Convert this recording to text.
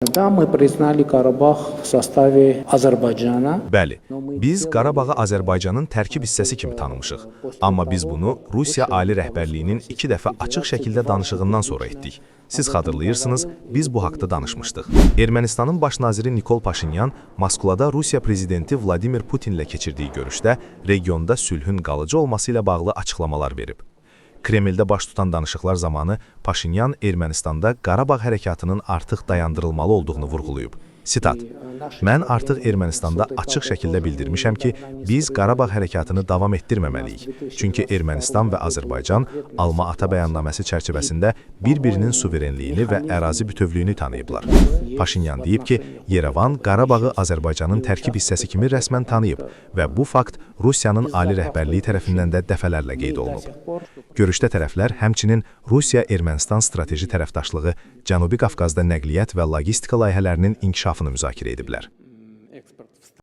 Да, мы признали Карабах в составе Азербайджана. Bəli, biz Qarabağı Azərbaycanın tərkib hissəsi kimi tanımışıq. Amma biz bunu Rusiya ali rəhbərliyinin iki dəfə açıq şəkildə danışığından sonra etdik. Siz xatırlayırsınız, biz bu haqda danışmışdıq. Ermənistanın baş naziri Nikol Paşinyan Moskvada Rusiya prezidenti Vladimir Putinlə keçirdiyi görüşdə regionda sülhün qalıcı olması ilə bağlı açıqlamalar verib. Kremldə baş tutan danışıqlar zamanı Paşinyan Ermənistanda Qarabağ hərəkatının artıq dayandırılmalı olduğunu vurğulayıb. Sitat: "Mən artıq Ermənistanda açıq şəkildə bildirmişəm ki, biz Qarabağ hərəkatını davam etdirməməliyik. Çünki Ermənistan və Azərbaycan Alma-Ata bəyannaməsi çərçivəsində bir-birinin suverenliyini və ərazi bütövlüyünü tanıyıblar." Paşinyan deyib ki, Yerevan Qarabağı Azərbaycanın tərkib hissəsi kimi rəsmən tanıyıb və bu fakt Rusiyanın ali rəhbərliyi tərəfindən də dəfələrlə qeyd olunub. Görüşdə tərəflər həmçinin Rusiya-Ermənistan strateji tərəfdaşlığı, Cənubi Qafqazda nəqliyyat və logistika layihələrinin inkişafını müzakirə ediblər.